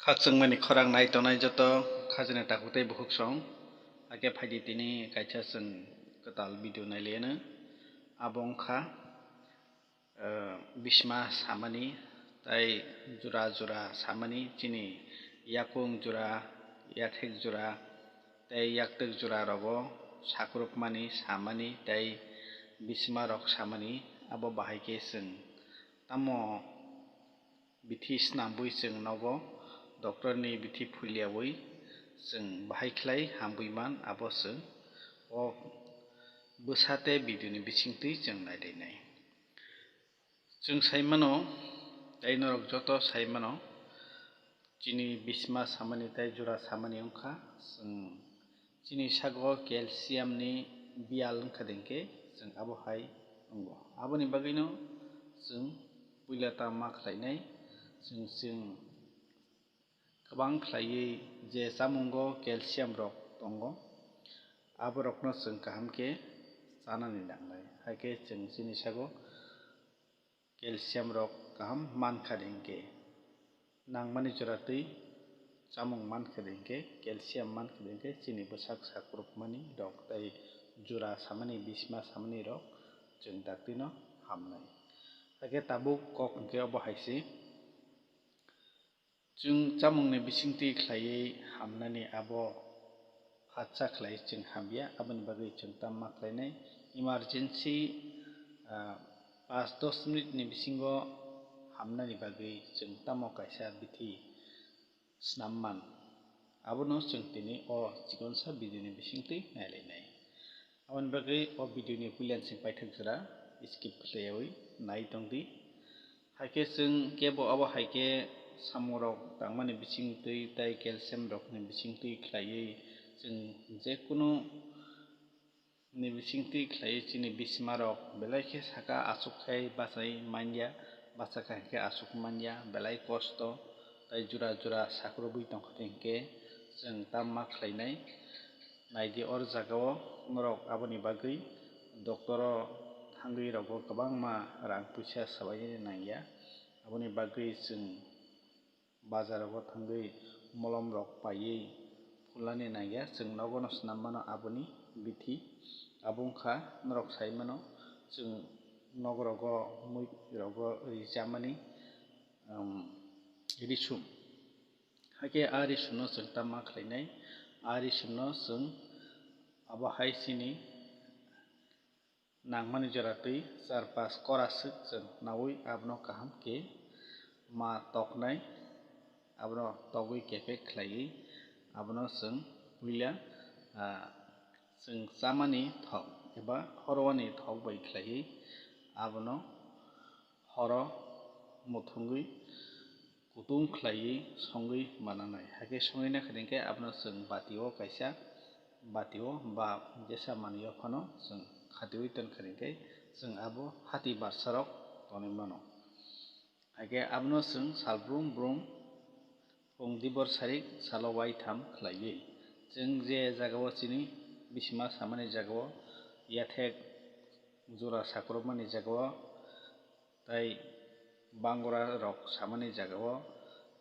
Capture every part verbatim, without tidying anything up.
Khakchangmani khorang nai tongnai joto khajani takhuk tei bukhuk song, hakhe phaidi tini kaisa chwng kwtal video nai liya no. Abo wngkha, eh, bisma samani tei jura jura samani, chini yakung jura, yathek jura tei yaktwk jura rogo sakrupmani samani tei bisma rok samani, abo bahai khe chwng tamo bithi snambwi chwng nogo doctor ni bithi phuliyaui chwng bahai khlai hamwi man, abo chwng o bwsa tei video ni bisingtwi chwng nailainai. Chwng sai mano, tei norok joto sai mano, chini bisma samani tei jura samani wngkha, chwng chini sago calcium ni biyal wngkha de hinkhe chwng abo hai wngo. Aboni bagwino chwng puila ta ma khlainai, chwng, chwng kwbang khlaiwi je chamungo calcium rok tongo, aborokno chwng kaham khe chanani nangnai. Hakhe chwng chini sago calcium rok kaham mankha de hinkhe, nangmani jora twi chamung mankha de hinkhe, calcium mankha de hinkhe, chini bwsak sakrupmani rok tei jura samani, bisma samani rok chwng daktino hamnai. Hakhe tabuk kok hinkhe obo hai se. Chwng chamungni bisingtwi khlaiwi hamnani abo phatsa khlai chwng hamya, aboni bagwi chwng tamo ma khlainai? Emergency, ah, panch dos minute ni bisingo hamnani bagwi chwng tamo kaisa bithi snam man, abono chwng tini o chikonsa video ni bisingtwi nailainai. Aboni bagwi o video ni puila sing paithak jora skip khlaiwi nai tongdi. Hakhe chwng kebo abo hai khe samungrok tangmani bisingtwi tei calcium rokni bisingtwi khlaiwi chwng jekunu ni bisingtwi khlaiwi chini bismarok belai khe saka, aswk khai bachai manya, bachakha hinkhe aswk manya, belai kosto tei jura jura sakrubwi tongkha hinkhe chwng tamo ma khlainai? Naidi, or jagao norok aboni bagwi doctoro thangwi rogo kwbangma rang puisa swbainani nangya. Aboni bagwi chwng bazarogo thangwi molomrok paiwi phulnani nangya. Chwng nogono swnam mano aboni bithi. Abo wngkha norok sai mano, chwng nogorogo, muirogo rijamani, um, risum. Hakhe a risumno chwng tamo ma khlainai? A risumno chwng abo hai chini nangmani jora twi char pas kora swk chwng naui abono kaham khe ma toknai, abono togwi kepek khlaiwi abono chwng puila, ah, chwng chamani thok eba horwani thok bai khlaiwi abono horo muthungwi kutung khlaiwi songwi mananai. Hakhe songwi naikha hinkhe abono chwng batio kaisa, batio ba jesa manwio phano chwng khatiui tonkha hinkhe chwng abo hati barsarok tonwi mano. Hakhe abono chwng sal brum brum pung dibor sarik salo waitham khlaiwi chwng je jagao chini bisima samani jagao yathek jora sakrupmani jagao tei bangora rok samani jagao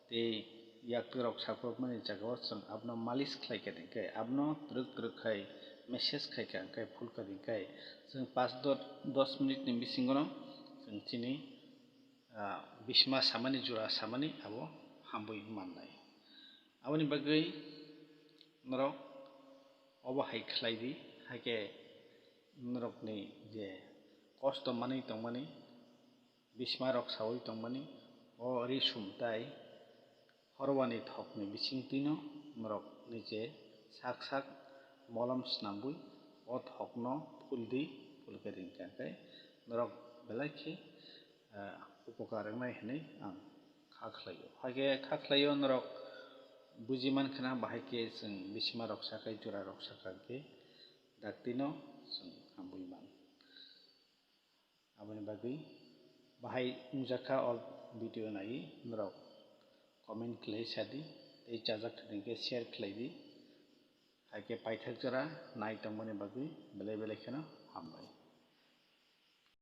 tei yaktwi rok sakrupmani jagao chwng abono malis khlai kha hinkhe, abono twrwk twrwk khai massage khai kha hinkhe, phul kha hinkhe chwng pas dos minute ni bisingo no chwng chini, ah, bisma samani, jora samani abo hamwi mannai. Aboni bagwi norok obo hai khlai di, hakhe norokni je kosto manwi tongmani, bismarok saui tongmani, o risum tai horwani thokni bisingtwino norok nije sak sak molom snambwi o thokno phul di, phul khe ring kha khe norok belai khe, ah, upokar wngnai hwnwi ang kha khlaio. Hakhe kha khlaio, norok buji man khna bahai khe chwng bismarok sakhai, jurarok sakha khe daktino chwng hamwi man. Aboni bagwi bahai wngjakha o video naiwi norok comment khlai sadi tei chajak thani khe share khlai di. Hakhe paithak jora nai tongmani bagwi belai belai kheno hambai.